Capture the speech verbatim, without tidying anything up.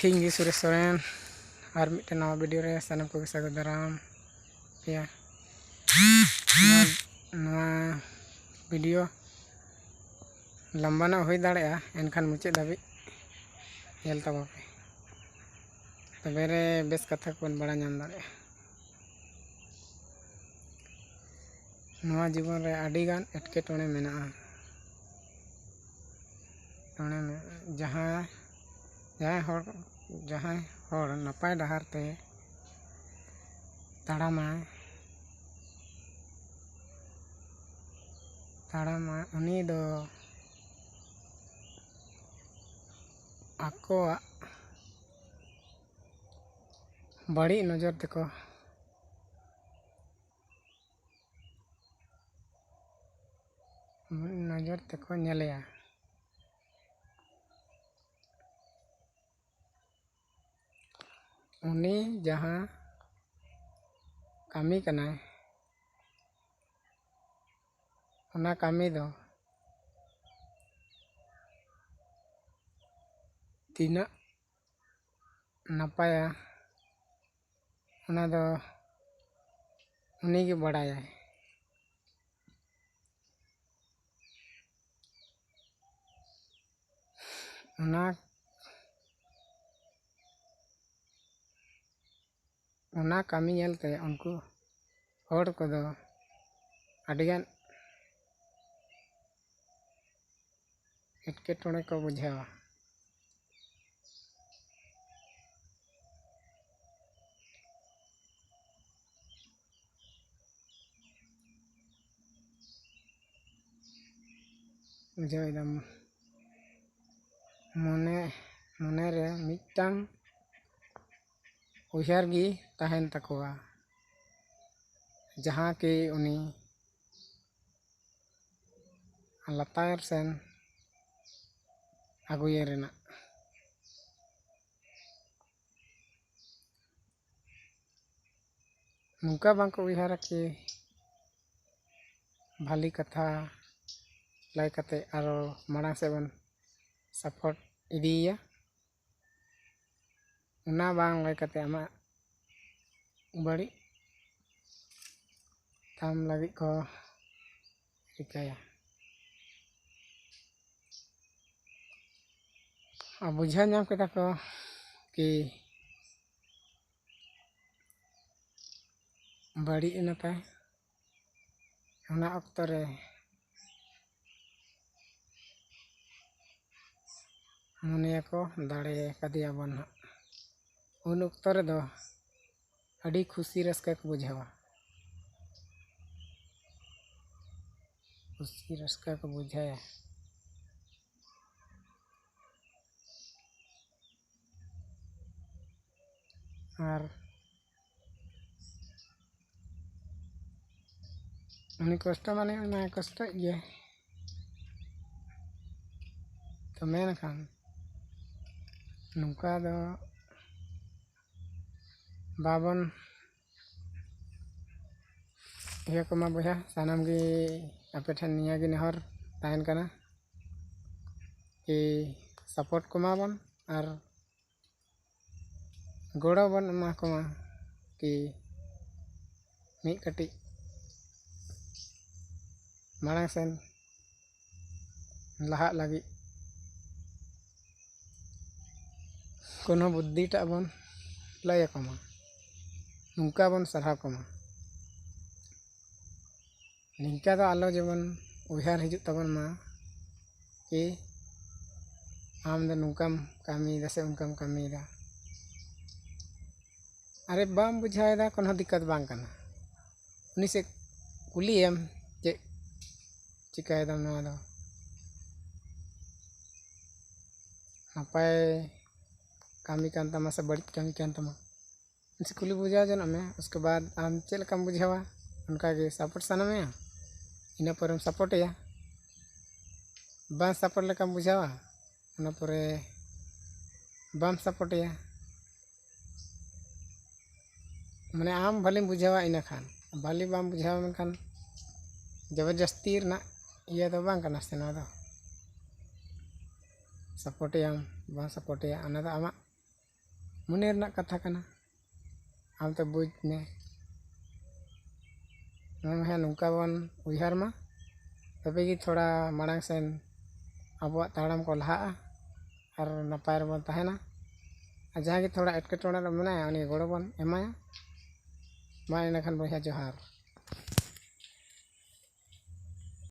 ᱤᱧ ᱜᱮ ᱥᱩᱨᱮᱥ ᱥᱚᱨᱮᱱ, ᱟᱨ ᱢᱤᱫᱴᱮᱱ ᱱᱟᱣᱟ ᱵᱷᱤᱰᱤᱭᱳ ᱨᱮ ᱥᱟᱱᱟᱢ ᱠᱚᱜᱮ ᱥᱟᱹᱜᱩᱱ ᱫᱟᱨᱟᱢ ᱯᱮᱭᱟ᱾ ᱱᱚᱣᱟ, ᱱᱚᱣᱟ ᱵᱷᱤᱰᱤᱭᱳ ᱞᱟᱢᱵᱟ ᱧᱚᱜ ᱦᱩᱭ ᱫᱟᱲᱮᱭᱟᱜᱼᱟ, ᱮᱱᱠᱷᱟᱱ ᱢᱩᱪᱟᱹᱫ ᱫᱷᱟᱹᱵᱤᱡ ᱧᱮᱞ ᱛᱟᱵᱚ ᱯᱮ, ᱛᱚᱵᱮ ᱨᱮ ᱵᱮᱥ ᱠᱟᱛᱷᱟ ᱠᱚᱵᱚᱱ ᱵᱟᱲᱟᱭ ᱧᱟᱢ ᱫᱟᱲᱮᱭᱟᱜᱼᱟ᱾ ᱱᱚᱣᱟ ᱡᱤᱵᱚᱱ ᱨᱮ ᱟᱹᱰᱤᱜᱟᱱ ᱮᱴᱠᱮᱴᱚᱬᱮ ᱢᱮᱱᱟᱜᱼᱟ᱾ ᱮᱴᱠᱮᱴᱚᱬᱮ ᱢᱮ-, ᱡᱟᱦᱟᱸ, ᱡᱟᱦᱟᱸᱭ ᱦᱚᱲ, ᱡᱟᱦᱟᱸᱭ ᱦᱚᱲ ᱱᱟᱯᱟᱭ ᱰᱟᱦᱟᱨ ᱛᱮ ᱛᱟᱲᱟᱢᱟᱭ, ᱛᱟᱲᱟᱢᱟᱭ, ᱩᱱᱤ ᱫᱚ ᱟᱠᱚᱣᱟᱜ ᱵᱟᱹᱲᱤᱡ ᱱᱚᱡᱚᱨ ᱛᱮᱠᱚ, ᱱᱚᱡᱚᱨ ᱛᱮᱠᱚ ᱧᱮᱞᱮᱭᱟ᱾ ᱩᱱᱤ ᱡᱟᱦᱟᱸ ᱠᱟᱹᱢᱤ ᱠᱟᱱᱟᱭ, ᱚᱱᱟ ᱠᱟᱹᱢᱤ ᱫᱚ ᱛᱤᱱᱟᱹᱜ ᱱᱟᱯᱟᱭᱟ, ᱚᱱᱟ ᱫᱚ ᱩᱱᱤᱜᱮ ᱵᱟᱲᱟᱭᱟᱭ᱾ ᱚᱱᱟ, ᱚᱱᱟ ᱠᱟᱹᱢᱤ ᱧᱮᱞᱛᱮ ᱩᱱᱠᱩ ᱦᱚᱲ ᱠᱚᱫᱚ ᱟᱹᱰᱤᱜᱟᱱ ᱮᱴᱠᱮᱴᱚᱬᱮ ᱠᱚ ᱵᱩᱡᱷᱟᱹᱣᱟ᱾ ᱵᱩᱡᱷᱟᱹᱣ ᱮᱫᱟᱢ? ᱢᱚᱱᱮ, ᱢᱚᱱᱮ ᱨᱮ ᱢᱤᱫᱴᱟᱝ ᱩᱭᱦᱟᱹᱨ ᱜᱮ ᱛᱟᱦᱮᱱ ᱛᱟᱠᱚᱣᱟ, ᱡᱟᱦᱟᱸ ᱠᱤ ᱩᱱᱤ ᱞᱟᱛᱟᱨ ᱥᱮᱱ ᱟᱹᱜᱩᱭᱮ ᱨᱮᱱᱟᱜ᱾ ᱱᱚᱝᱠᱟ ᱵᱟᱝᱠᱚ ᱩᱭᱦᱟᱹᱨᱟ ᱠᱤ ᱵᱷᱟᱞᱤ ᱠᱟᱛᱷᱟ ᱞᱟᱹᱭ ᱠᱟᱛᱮ ᱟᱨᱚ ᱢᱟᱲᱟᱝ ᱥᱮᱫ ᱵᱚᱱ ᱥᱟᱯᱳᱨᱴ ᱤᱫᱤᱭᱮᱭᱟ᱾ ᱚᱱᱟ ᱵᱟᱝ ᱞᱟᱹᱭ ᱠᱟᱛᱮ ᱟᱢᱟᱜ ᱵᱟᱹᱲᱤᱡ ᱛᱟᱢ ᱞᱟᱹᱜᱤᱫ ᱠᱚ ᱨᱤᱠᱟᱹᱭᱟ᱾ ᱟᱨ ᱵᱩᱡᱷᱟᱹᱣ ᱧᱟᱢ ᱠᱮᱫᱟ ᱠᱚ ᱠᱤ ᱵᱟᱹᱲᱤᱡ ᱮᱱᱟ ᱛᱟᱭ᱾ ᱚᱱᱟ ᱚᱠᱛᱚ ᱨᱮ ᱢᱚᱱᱮᱭᱟᱠᱚ ᱫᱟᱲᱮ ᱠᱟᱫᱮᱭᱟᱵᱚᱱ ᱦᱟᱸᱜ᱾ ᱩᱱ ᱚᱠᱛᱚ ᱨᱮᱫᱚ ᱟᱹᱰᱤ ᱠᱷᱩᱥᱤ ᱨᱟᱹᱥᱠᱟᱹ ᱠᱚ ᱵᱩᱡᱷᱟᱹᱣᱟ᱾ ᱠᱷᱩᱥᱤ ᱨᱟᱹᱥᱠᱟᱹ ᱠᱚ ᱵᱩᱡᱷᱟᱹᱣᱟ᱾ ᱟᱨ ᱩᱱᱤ ᱠᱚᱥᱴᱚ ᱢᱟᱱᱮ ᱚᱱᱟ ᱠᱚᱥᱴᱚᱭᱮᱫ ᱜᱮᱭᱟ᱾ ᱛᱚ ᱢᱮᱱᱠᱷᱟᱱ ᱱᱚᱝᱠᱟ ᱫᱚ ᱵᱟᱵᱚᱱ ᱤᱭᱟᱹ ᱠᱚᱢᱟ ᱵᱚᱭᱦᱟ, ᱥᱟᱱᱟᱢ ᱜᱮ ᱟᱯᱮ ᱴᱷᱮᱱ ᱱᱤᱭᱟᱹ ᱜᱮ ᱱᱮᱦᱚᱨ ᱛᱟᱦᱮᱱ ᱠᱟᱱᱟ ᱠᱤ support ᱠᱚᱢᱟ ᱵᱚᱱ ᱟᱨ ᱜᱚᱲᱚ ᱵᱚᱱ ᱮᱢᱟ ᱠᱚᱢᱟ ᱠᱤ ᱢᱤᱫ ᱠᱟᱹᱴᱤᱡ ᱢᱟᱲᱟᱝ ᱥᱮᱱ ᱞᱟᱦᱟᱜ ᱞᱟᱹᱜᱤᱫ ᱠᱳᱱᱳ ᱵᱩᱫᱽᱫᱷᱤᱴᱟᱜ ᱵᱚᱱ ᱞᱟᱹᱭ ᱟᱠᱚ ᱢᱟ, ᱱᱚᱝᱠᱟ ᱵᱚᱱ ᱥᱟᱨᱦᱟᱣ ᱠᱚᱢᱟ᱾ ᱱᱤᱝᱠᱟ ᱫᱚ ᱟᱞᱚ ᱡᱮᱢᱚᱱ ᱩᱭᱦᱟᱹᱨ ᱦᱤᱡᱩᱜ ᱛᱟᱵᱚᱱ ᱢᱟ ᱠᱤ ᱟᱢ ᱫᱚ ᱱᱚᱝᱠᱟᱢ ᱠᱟᱹᱢᱤᱭᱮᱫᱟ ᱥᱮ ᱚᱱᱠᱟᱢ ᱠᱟᱹᱢᱤᱭᱮᱫᱟ᱾ ᱟᱨᱮ ᱵᱟᱢ ᱵᱩᱡᱷᱟᱹᱣᱮᱫᱟ, ᱠᱳᱱᱳ ᱫᱤᱠᱠᱟᱛ ᱵᱟᱝ ᱠᱟᱱᱟ᱾ ᱩᱱᱤ ᱥᱮ ᱠᱩᱞᱤᱭᱮᱢ, ᱪᱮᱫ ᱪᱤᱠᱟᱹᱭᱮᱫᱟᱢ ᱱᱚᱣᱟ ᱫᱚ? ᱱᱟᱯᱟᱭ ᱠᱟᱹᱢᱤ ᱠᱟᱱ ᱛᱟᱢᱟ ᱥᱮ ᱵᱟᱹᱲᱤᱡ ᱠᱟᱹᱢᱤ ᱠᱟᱱ ᱛᱟᱢᱟ? ᱩᱱᱤ ᱥᱮ ᱠᱩᱞᱤ ᱵᱩᱡᱷᱟᱹᱣ ᱡᱚᱱᱚᱜ ᱢᱮ᱾ ᱩᱥᱠᱮ ᱵᱟᱫᱽ ᱟᱢ ᱪᱮᱫ ᱞᱮᱠᱟᱢ ᱵᱩᱡᱷᱟᱹᱣᱟ, ᱚᱱᱠᱟ ᱜᱮ support ᱥᱟᱱᱟ ᱢᱮᱭᱟ, ᱤᱱᱟᱹ ᱯᱚᱨᱮᱢ supportᱮᱭᱟ᱾ ᱵᱟᱝ support ᱞᱮᱠᱟᱢ ᱵᱩᱡᱷᱟᱹᱣᱟ, ᱚᱱᱟ ᱯᱚᱨᱮ ᱵᱟᱢ supportᱮᱭᱟ᱾ ᱢᱟᱱᱮ ᱟᱢ ᱵᱷᱟᱹᱞᱤᱢ ᱵᱩᱡᱷᱟᱹᱣᱟ, ᱤᱱᱟᱹ ᱠᱷᱟᱱ ᱵᱷᱟᱹᱞᱤ ᱵᱟᱢ ᱵᱩᱡᱷᱟᱹᱣᱟ, ᱢᱮᱱᱠᱷᱟᱱ ᱡᱚᱵᱚᱨᱡᱟᱹᱥᱛᱤ ᱨᱮᱱᱟᱜ ᱤᱭᱟᱹ ᱫᱚ ᱵᱟᱝ ᱠᱟᱱᱟ ᱥᱮ ᱱᱚᱣᱟ ᱫᱚ᱾ supportᱮᱭᱟᱢ ᱵᱟᱝ supportᱮᱭᱟ, ᱚᱱᱟ ᱫᱚ ᱟᱢᱟᱜ ᱢᱚᱱᱮ ᱨᱮᱱᱟᱜ ᱠᱟᱛᱷᱟ ᱠᱟᱱᱟ, ᱟᱢ ᱛᱮ ᱵᱩᱡᱽ ᱢᱮ᱾ ᱱᱚᱣᱟ ᱦᱮᱸ, ᱱᱚᱝᱠᱟ ᱵᱚᱱ ᱩᱭᱦᱟᱹᱨ ᱢᱟ, ᱛᱚᱵᱮ ᱜᱮ ᱛᱷᱚᱲᱟ ᱢᱟᱲᱟᱝ ᱥᱮᱱ ᱟᱵᱚᱣᱟᱜ ᱛᱟᱲᱟᱢ ᱠᱚ ᱞᱟᱦᱟᱜᱼᱟ ᱟᱨ ᱱᱟᱯᱟᱭ ᱨᱮᱵᱚᱱ ᱛᱟᱦᱮᱱᱟ᱾ ᱟᱨ ᱡᱟᱦᱟᱸᱭ ᱜᱮ ᱛᱷᱚᱲᱟ ᱮᱴᱠᱮᱴᱚᱬᱮ ᱨᱮ ᱢᱮᱱᱟᱭᱟ, ᱩᱱᱤ ᱜᱚᱲᱚ ᱵᱚᱱ ᱮᱢᱟᱭᱟ᱾ ᱢᱟ ᱮᱸᱰᱮᱠᱷᱟᱱ ᱵᱚᱭᱦᱟ, ᱡᱚᱦᱟᱨ᱾